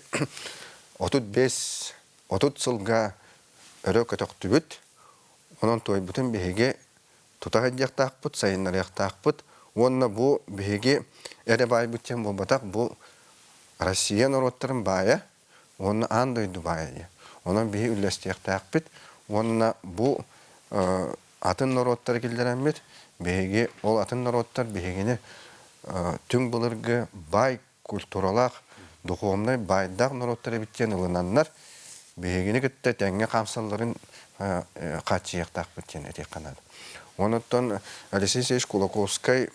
35 30 сылга өрө көтөхтүбүт. Онон туойбутун биһиги тута сылдьыахтаахпыт, сайыннарыахтаахпыт уонна бу биһиги эрэ баайбыт диэн буолбатах, бу Россия норуоттарын баайа уонна аан дойду баайа диэн. Онон биһи үллэстиэхтээхпит уонна бу атын норуоттары киллэрэммит, биһиги ол атын норуоттар биһигини түҥ былыргы баай культуралаах, духовнай баайдаах норуоттар эбит диэн ылынаннар, биһигини кытта тэҥҥэ хаамсалларын хааччыйыахтаахпыт диэн этиэххэ наада. Онуттан Алексей Алексеевич Кулаковскай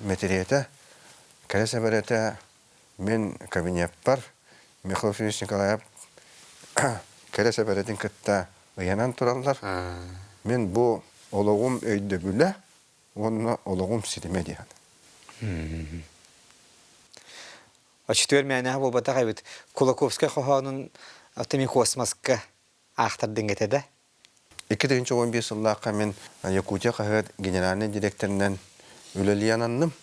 мэтириэтэ, кэрэ сэбэрэтэ мин кабинеппар. Михаил Васильевич Николаев кэрэ сэбэрэтин кытта ыйанан тураллар. Мин бу олоҕум өйдөбүлэ уонна олоҕум ситимэ диэн. Оччотугар мээнэҕэ буолбатах эбит. Кулаковскай хоһоонун Артемий космоска аахтардыҥ этэ да? 2015 сыллаахха мин Якутия хаһыат генеральнай директорынан үлэлии ананным.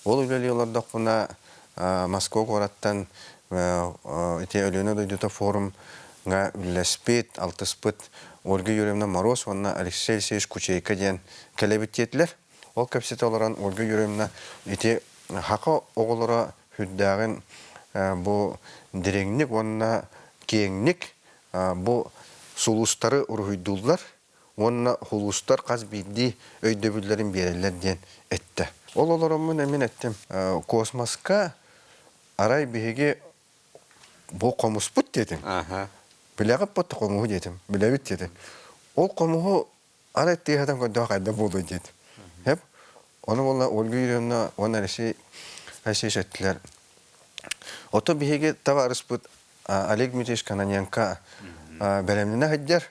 Ол үлэлии олордохпуна Москва куораттан ити Өлүөнэ дойдута форумҥа үлэлэспит, алтыспыт Ольга Юрьевна Мороз уонна Алексей Алексеевич Кучейко диэн кэлэбит диэтилэр. Ол кэпсэтэ олорон Ольга Юрьевна ити хака оҕолоро сүрдээҕин бу дириҥник уонна киэҥник бу сулустары уруһуйдууллар уонна сулустар хас биирдии өйдөбүллэрин биэрэллэр диэн эттэ. Ол олороммун эмин эттим. Космоска арай биһиги бу хомуспут диэтим. Билэҕит бу хомуһу диэтим. Билэбит диэтим. Ол хомуһу арай тыаһатан көрдөөх хайда буолуой диэтим. Хеп Ону буолла Ольга Юрьевна уонна Алексей Алексеевич эттилэр. Ото биһиги табаарыспыт Олег Дмитриевич Кононенко бэлэмнэнэ сылдьар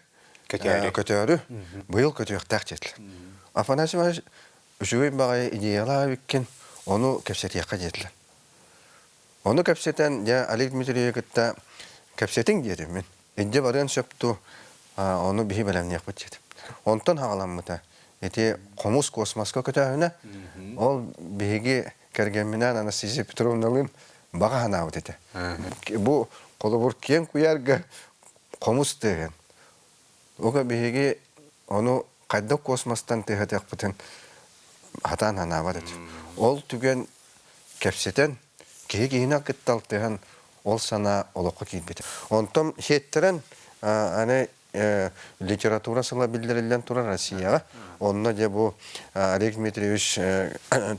көтөөрү быйыл көтүөхтээх диэтилэр. Афанасий Иванович үчүгэй баҕайы идеялаах эбиккин, ону кэпсэтиэххэ диэтилэр. Ону кэпсэтэн, дьэ Олег Дмитриевиһи кытта кэпсэтиҥ диэтим мин. Илдьэ барыан сөп дуу, ону биһи бэлэмниэхпит диэтим. Онтон хаҕаламмыта. Ити хомус космоска көтөөһүнэ, ол биһиги кэргэмминээн Анастасия Петровналыын баҕа санаабыт этэ. Бу холобур киэҥ куйаарга хомус тыаһын. Ога биһиги ону хайдах космостан тыаһатыахпытын хатаан санаабат этим. Ол түгэн кэпсэтэн, киһи киһини кытта алтыһан ол санаа олоххо киирбитэ. Онтон сиэттэрэн аны литература сыла биллэриллэн турар Россияҕа. Онно дьэ бу Олег Дмитриевич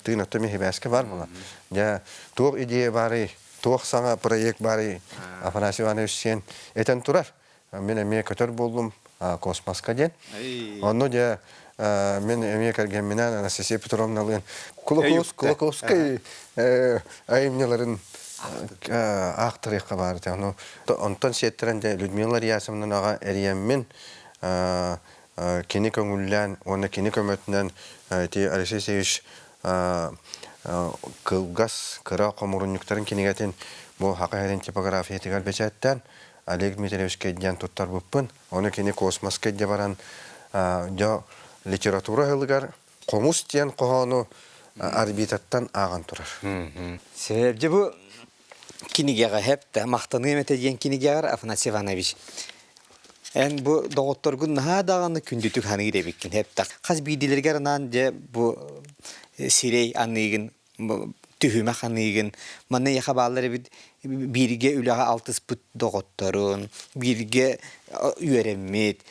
тыын оттон сибээскэ баар буолан. Дьэ туох идея баарый, туох саҥа проект баарый Афанасий Иванович сиэн этэн турар. Мин эмиэ көтөр буоллум космоска диэн. Онно дьэ мин эмиэ кэргэмминээн Анастасия Петровналыын Кулаковскай айымньыларын аахтарыахха баар этэ. Ону онтон сиэттэрэн дьэ Людмила Ильясовнаҕа эрийэммин кини көҥүллээн уонна кини көмөтүнэн ити Алексей Алексеевич кылгас кыра хомурунньуктарын кинигэтин бу Саха сирин типографиятыгар бэчээттээн Олег Дмитриевичкэ диэн туттарбыппын. Ону кини космоска илдьэ баран дьэ литература сылыгар Хомус диэн хоһоону орбитаттан ааҕан турар. Сөп. Дьэ бу кинигэҕэ хэп да махтаныам этэ диэн кинигэҕэр Афанасий Иванович эн бу доҕотторгун наһаа даҕаны күндүтүк саныыр эбиккин хэп да хас биирдиилэригэр анаан дьэ бу сирэй аныыгын түһүмэх аныыгын манна эйиэхэ бааллар эбит бииргэ үлэҕэ алтыспыт доҕотторун бииргэ үөрэммит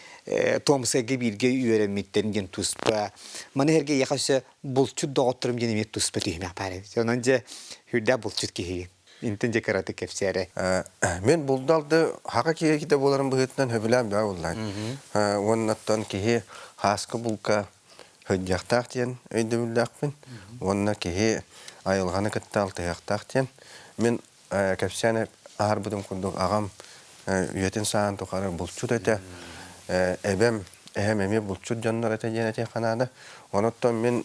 Томскайга бииргэ үөрэммиттэрин диэн туспа маны сэргэ эйиэхэ өссө булчут доҕотторум диэн эмиэ туспа түһүмэх баар эбит онон дьэ сүрдээх булчут киһигин интэн дьэ кыратык кэпсээрэ Мин булду-алды хака киһи буоларын быһыытынан сөбүлээн бөҕө буллаан уоннаттан киһи хааска булка сылдьыахтаах диэн өйдөбүллээхпин уонна киһи айылҕаны кытта алтыһыахтаах диэн. Мин кэпсээн аһарбытым курдук аҕам үйэтин сааһын тухары булчут этэ. Эбэм, эһэм эмиэ булчут дьоннор этэ диэн этиэххэ наада. Онуттан мин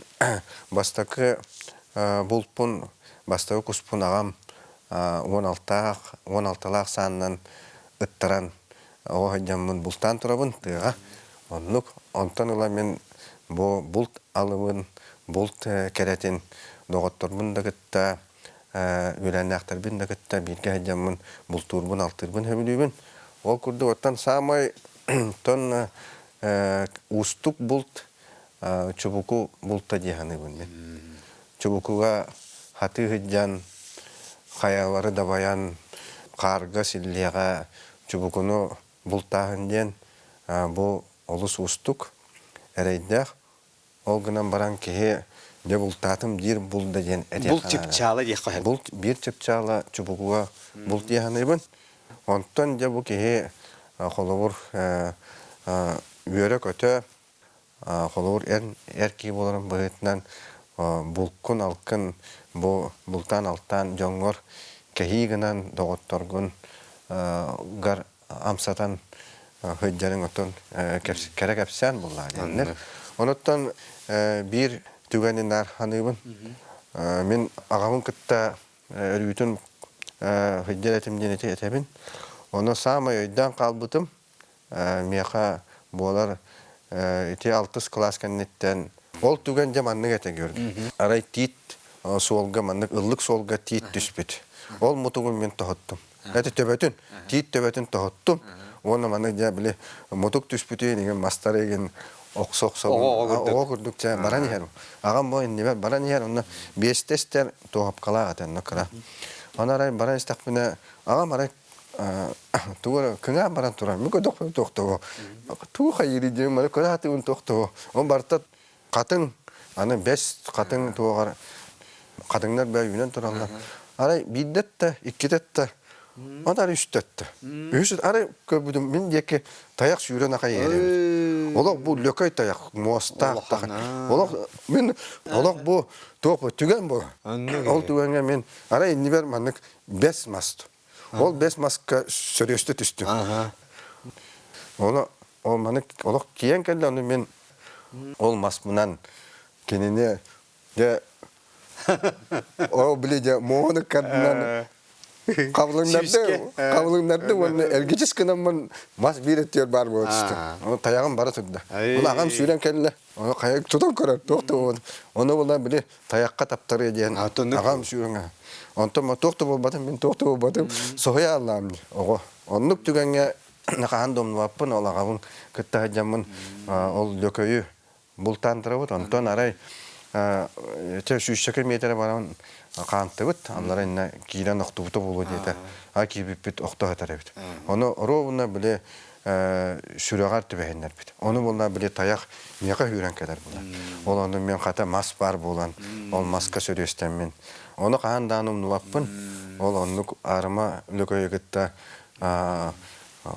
бастакы булпун, бастакы куспун аҕам 16-таах, 16-лаах саанынан ыттаран оҕо сылдьаммын бултаан турабын тыаҕа. Оннук. Онтон ыла мин бу булт алыбын, булт кэрэтин доҕотторбун да кытта, үөлээннээхтэрбин да кытта бииргэ сылдьаммын бултуурбун, алтыырбын сөбүлүүбүн. Ол курдук оттон саамай тон уустук булт чубуку булта дии саныыбын мин. Чубукуга хатыы сылдьан, хайалары дабайан, хаарга, силлиэҕэ чубукуну бултааһын диэн бу олус уустук, эрэйдээх. Ол гынан баран киһи дьэ бултаатым диир булда диэн этиэххэ Булт чыпчаала диэххэ сөп. Булт биир чыпчаала чубукуга булт дии саныыбын. Онтон дьэ бу киһи холобур үөрэ-көтө Холобур, эн эр киһи буоларын быһыытынан булкун-алкын бу бултаан-алтаан дьоҥҥор кэһии гынан доҕотторгун гар амсатан сылдьарыҥ оттон кэрэ кэпсээн буоллаҕа диэннэр. Онуттан биир түгэни наар саныыбын. Мин аҕабын кытта өрүүтүн сылдьар этим диэн ити этэбин. Ону саамай өйдөөн хаалбытым миэхэ буолар ити алтыс кылаас кэнниттэн ол түгэн дьэ маннык этэ Георгий. Арай тиит суолга маннык ыллык суолга тиит түспүт. Ол мутугун мин тоһуттум. Это төбөтүн, тиит төбөтүн тоһуттум. Уонна маннык дьэ били мутук түспүтүн игин мастары игин охсо-охсо оҕо курдук чэ баран иһэр. Аҕам бу иннибэр баран иһэр онно биэстэ истэр туоһапкалаах этэ онно кыра. Аны арай баран истэхпинэ аҕам арай тугу эрэ кыҥаан баран турар. Мин көрдөхпүнэ туохтоо. Тугу хайыырый диэн маны көрө сатыыбын туохтоо. Ол барыта хатыҥ аны бэс хатыҥ туоҕар хатыҥнар бээ үүнэн тураллар. Арай биирдэ да, иккитэ да, он арай үстэ да. Үһүс арай көрбүтүм мин диэки тайах сүүрэн аха иһэр Олох бу лөкөй тайах муостаах Олох мин олох бу туох бу түгэн бу. Ол түгэҥҥэ мин арай иннибэр маннык бэс мас. Ол бэс маска сөрүөстэ түстүм. Ону ол маны олох киэн кэллэ ону мин ол маспынан кинини дьэ ол били дьэ муоһун ыккардынан хабылыҥнарды хабылыҥнарды уонна эргичис гынаммын мас биир өттүгэр баар буола түстэ. Ону тайаҕым бара турда. Ону аҕам сүүрэн кэллэ. Ону хайа тутан көрөр туох да буолбат. Ону була били тайахха таптарыа диэн аҕам сүүрэн онтон туох да буолбатым мин туох да буолбатым соһуйа аллаам оҕо. Оннук түгэҥҥэ хаһан да умнубаппын ол аҕабын кытта сылдьаммын ол лөкөйү бултаан турабыт. Онтон арай чэ сүүсчэкэ миэтэрэ баран хаантыбыт. Аллара иннэ киирэн охтубута буолуо диэтэ. А киирбиппит охто сытар эбит. Ону ровно били сүрэҕэр түбэһиннэрбит. Ону буолла били тайах миэхэ сүүрэн кэлэр буолар. Ол ону мен хата мас баар буолан, ол маска сөрүөстэммин. Ону хаһан даҕаны умнубаппын. Ол оннук аарыма лөкөйү кытта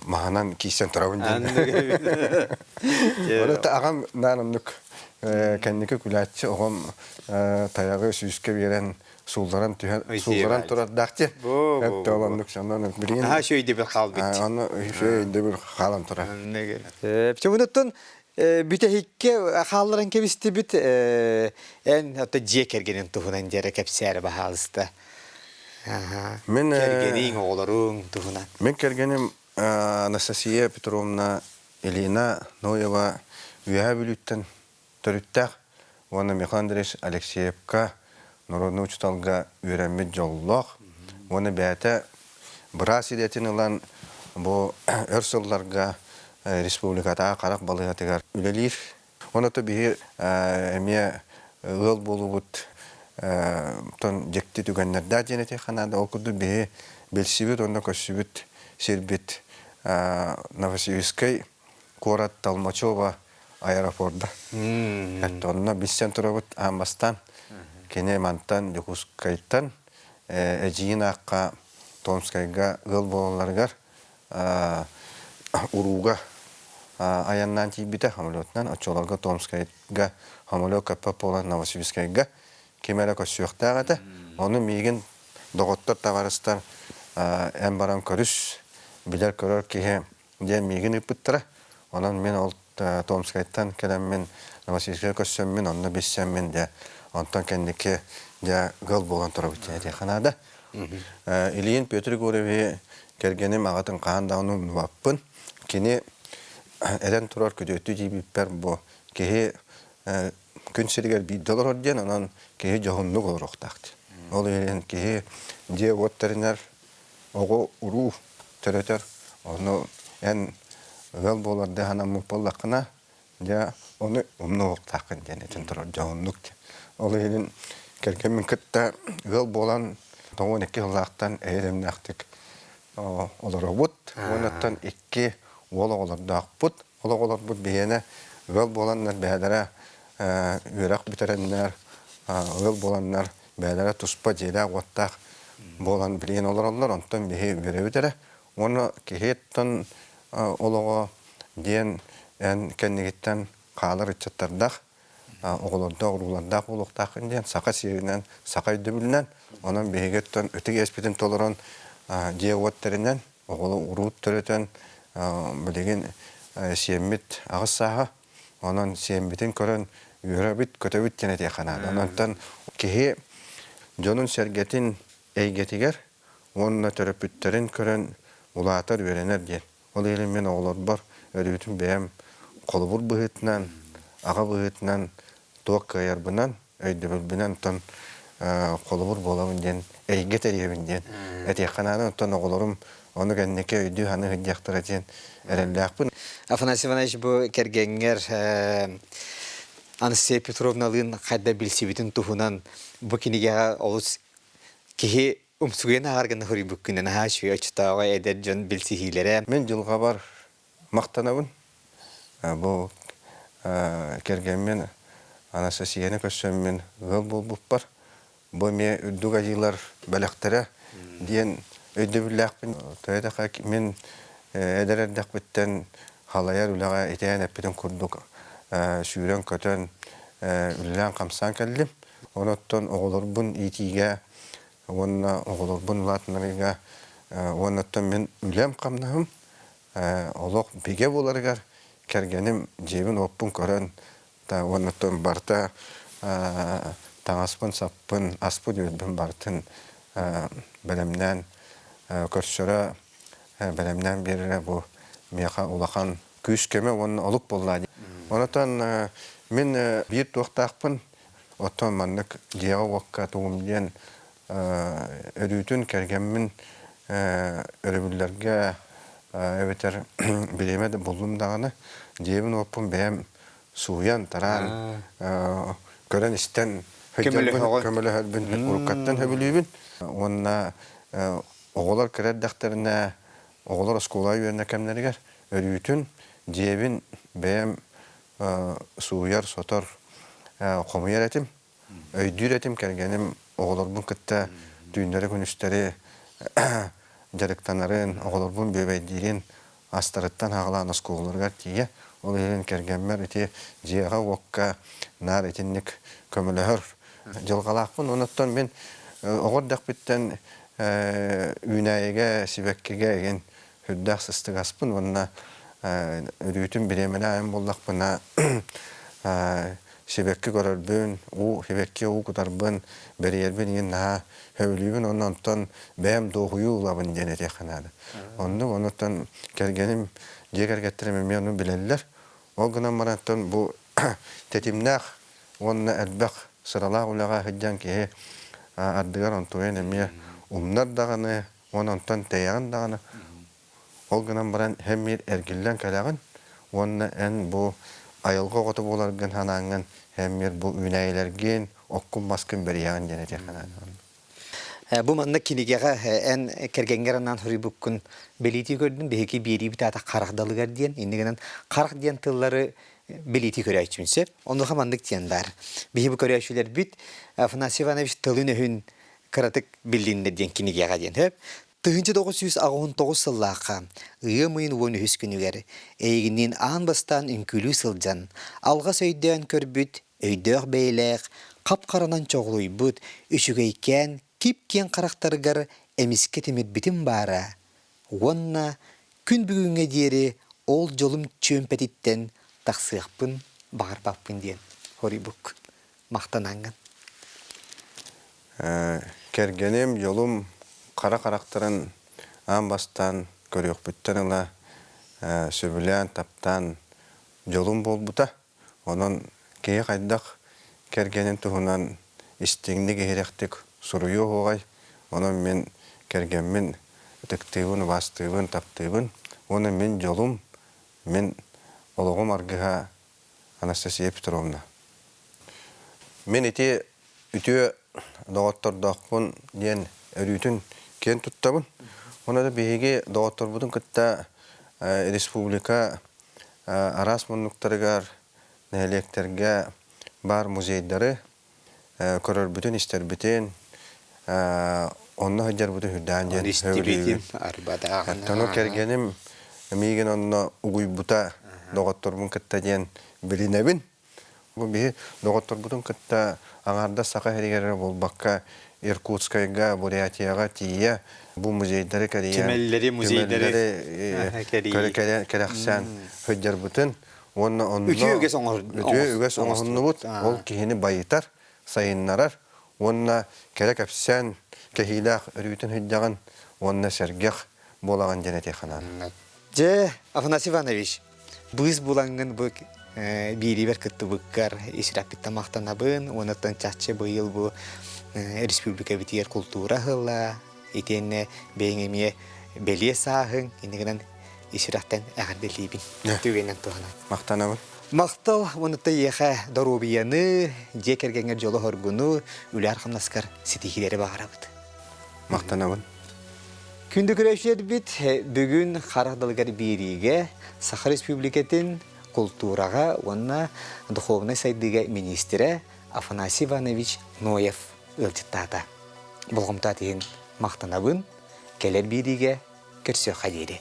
маһынан киирсэн турабын диэн. Оны аҕам наан оннук кэнники күлээччи оҕом тайаҕы сүүскэ биэрэн суулларан түһэн суулларан турардаах диэн. Өттө ол оннук сонон билигин Аха өйдөбүл хаалбыт. Ону өйдөбүл хаалан турар. Чөмүнүттэн бүтэһикке хаалларан кэбистибит эн ото дьиэ кэргенин туһунан диэре кэпсээри баһаалыста. Мин Кэргэниҥ, оҕолоруҥ туһунан. Мин кэргэним Анастасия Петровна Ильина Ноева Үөһээ Бүлүүттэн төрүттээх уонна Михаил Андреевич Алексеевка народнай учууталга үөрэммит дьоллоох уонна бэйэтэ быраас идэтин ылан бу өр сылларга республикатааҕы харах балыыһатыгар үлэлиир. Онон биһи эмиэ ыал буолуубут тон дьикти түгэннэрдээх диэн этиэххэ наада. Ол курдук биһи билсибит уонна көрсүбүт сирбит Новосибирскай куорат Толмачева аэропорда. Онно билсэн турабыт аан бастаан. Кини мантан Дьокуускайтан эдьиийин аахха Томскайга ыал буолалларыгар урууга айаннаан тиийбитэ самолетунан. Оччолорго Томскайга самолет көппөт буолан Новосибирскайга ким эрэ көрсүөхтээх этэ. Ону миигин доҕоттор, табаарыстар эн баран көрүс, билэр-көрөр киһи диэн миигин ыыппыттара. Онон мин ол Томскайтан кэлэммин Новосибирскайга көрсөммүн, онно билсэммин дьэ, онтон кэнники дьэ ыал буолан турабыт диэн этиэххэ наада. Ильин Петр Егоровиһы кэргэним аҕатын хаһан даҕаны умнубаппын. Кини этэн турар күтүөттүү тиийбиппэр бу киһи күн сиригэр биирдэ олорор диэн, онон киһи дьоһуннук олоруохтаах диэн. Ол иһин киһи дьиэ-уот тэринэр, оҕо-уруу төрөтөр, ону эн ыал буоларда санаммыт буоллаххына, Дьэ, ону умнуохтааххын диэн этэн турар дьоһуннук. Ол иһин кэргэммин кытта ыал буолан 92 сыллаахтан эйэ-дэмнээхтик олоробут. Уоннаттан икки уол оҕолордоохпут. Ол оҕолорбут биһиэнэ ыал буоланнар бэйэлэрэ үөрэх бүтэрэннэр, ыал буоланнар бэйэлэрэ туспа дьиэлээх-уоттаах буолан билигин олороллор. Онтон биһи үөрэбит эрэ. Уонна киһиттэн олоҕо диэн эн кэннигиттэн хаалар ыччаттардаах, оҕолордоох, уруулардаах буолуохтааххын диэн саха сиэринэн, саха өйдөбүлүнэн, онон биһиги оттон ытык иэспитин толорон дьиэ-уот тэринэн, Оҕолу уруут төрөтөн, билигин сиэммит аҕыс сааһа. Онон сиэммитин көрөн үөрэбит, көтөбүт диэн этиэххэ наада. Онон киһи дьонун-сэргэтин эйгэтигэр уонна төрөппүттэрин көрөн улаатар, үөрэнэр диэн. Ол иһин мин оҕолорбор өрүүтүн бэйэм холобур быһыытынан, аҕа быһыытынан туох кыайарбынан, өйдөбүлбүнэн оттон холобур буолабын диэн эйгэ тэрийэбин диэн этиэххэ наада. Оттон оҕолорум ону кэнники өйдүү-саныы сылдьыахтара диэн эрэллээхпин. Афанасий Иванович бу кэргэҥҥэр Анастасия Петровналыын хайда билсибитин туһунан бу кинигэҕэ олус киһи умсугуйан ааҕар гына суруйбуккунан наһаа үчүгэй оччотооҕу эдэр дьон билсиһиилэрэ. Мин дьылҕабар махтанабын. Бу кэргэммин Анастасияны көрсөммүн ыал буолбуппар бу эмиэ үрдүк айыылар бэлэхтэрэ диэн өйдөбүллээхпин. Тоҕо мин эдэр эрдэхпиттэн халайар үлэҕэ итээн эппитин курдук сүүрэн-көтөн үлэлээн-хамсаан кэллим. Онон оҕолорбун иитиигэ уонна оҕолорбун улаатыннарыыга уонна оттон мин үлэм-хамнаһым олох бигэ буоларыгар кэргэним дьиэбин-уоппун көрөн уонна оттон барыта таҥаспын-саппын, аспын-үөлбүн барытын бэлэмнээн көрсөрө, бэлэмнээн биэрэрэ бу миэхэ улахан күүс-көмө уонна олук буолла. Онотон мин биир туохтаахпын, оттон маннык дьиэҕэ-уокка тугум диэн өрүүтүн кэргэммин өрөбүллэргэ эбэтэр бириэмэ да буллум даҕаны дьиэбин-уоппун бэйэм сууйан, тараан, көрөн-истэн көмөлөһөрбүн уруккаттан сөбүлүүбүн. Уонна оҕолор кыра эрдэхтэринэ, оҕолор оскуолаҕа үөрэнэр кэмнэригэр өрүүтүн дьиэбин бэйэм сууйар, сотор, хомуйар этим. Өйдүүр этим кэргэним оҕолорбун кытта түүннэри-күнүстэри дьарыктанарын, оҕолорбун бүөбэйдиирин астарыттан аҕалаан оскуолаларыгар тиийэ. Ол иһин кэргэммэр ити дьиэҕэ-уокка наар итинник көмөлөһөр дьылҕалаахпын. Онуттан мин оҕо эрдэхпиттэн үүнээйигэ, сибэккигэ игин үрдээх сыстыгаспын уонна өрүүтүн бириэмэлээх айан буоллахпына сибэкки көрөрбүн, уу сибэкки уу кутарбын, бэрийэрбин иһин наһаа сөбүлүүбүн уонна онтон бэйэм дуоһуйуу ылабын диэн этиэххэ наада. Оннук онуттан кэргэним, дьиэ кэргэттэрим эмиэ ону билэллэр. Ол гынан баран бу тэтимнээх уонна элбэх сыралаах үлэҕэ сылдьан киһи ардыгар онтуйан эмиэ умнар даҕаны, уонна онтон тэйэҕин даҕаны. Ол гынан баран эн биир эргиллэн кэлэҕин уонна эн бу айылҕа оҕото буоларгын санааҥҥын эн биир бу үүнээйилэргин, оккун-маскын бэрийэҕин диэн этиэххэ наада. Бу манна кинигэҕэ эн кэргэҥҥэр анаан суруйбуккун бэлиэтии көрдүм. Биһиги биэриибит аата харах далыгар диэн. Иннигинэн харах диэн тыллары бэлиэтии көрөөччүмүн сөп. Онуоха маннык диэн баар. Биһи бу көрөөччүлэрбит Афанасий Иванович тылын-өһүн кыратык биллиннэр диэн кинигэҕэ диэн сөп. 1989 сыллаахха ыам ыйын 13 күнүгэр эйигинниин аан бастаан үҥкүүлүү сылдьан, алҕас өйдөөн көрбүт, өйдөөх бэйэлээх, хап-харанан чоҕулуйбут, үчүгэйкээн, кип-киэҥ харахтарыгар эмискэ тимирбитим баара уонна күн бүгүҥҥэ диэри ол дьолум чүөмпэтиттэн тахсыахпын баҕарбаппын диэн хоруйбуккун махтанаҥҥын. Кэргэним, дьолум хара харахтарын аан бастаан көрүөхпүттэн ыла сөбүлээн, таптаан дьолум буолбута. Онон киһи хайдах кэргэнин туһунан истиҥник, иһирэхтик суруйуо уһуоҕай. Онон мин кэргэммин ытыктыыбын, убаастыыбын, таптыыбын. Уонна мин дьолум, мин олоҕум аргыһа Анастасия Петровна. Мин ити үтүө доҕоттордоохпун диэн өрүүтүн киэн туттабын. Уонна да биһиги доҕотторбутун кытта республика араас муннуктарыгар, нэһилиэктэргэ баар музейдары көрөрбүтүн, истэрбитин, онно сылдьарбытын үрдээн диэн истибитим арбатааҕына. Ону кэргэним миигин онно угуйбута доҕотторбун кытта диэн билинэбин. Бу биһи доҕотторбутун кытта аҥаардас саха сиригэр эрэ буолбакка, Иркутскайга, Бурятияҕа тиийэ бу музейдары кэрийэн, Түмэллэри, музейдары түмэллэри кэрэхсээн сылдьарбытын уонна онно үтүө үгэс үтүө үгэс оҥоһуннубут. Ол киһини байытар, сайыннарар уонна кэрэ кэпсээн кэһиилээх өрүүтүн сылдьаҕын уонна сэргэх буолаҕын диэн этиэххэ наада. Дьэ, Афанасий Иванович, быыс булаҥҥын бу биириибэр кыттыбыккар ис-сүрэхпиттэн махтанабын. Уонна чахчы быйыл бу республикабытыгар култуура ыһылла, итиэннэ бэйэҥ эмиэ бэлиэ сааһыҥ, иннигинэн ис-сүрэхтэн эҕэрдэлиибин. Түгэнинэн туһанан. Махтанабын. Махтал уонна эйиэхэ доруобуйаны, дьиэ кэргэҥҥэр дьолу-соргуну, үлээр-хамнаскар ситиһиилэри баҕарабыт. Махтанабын. Күндү көрөөччүлэрбит, бүгүн харах далыгар биэриигэ Саха Республикатын култуураҕа уонна духовнай сайдыыга миниистирэ Афанасий Иванович Ноев ыалдьыттаата. Болҕомто иһин махтанабын, кэлэр биэриигэ көрсүөххэ диэри.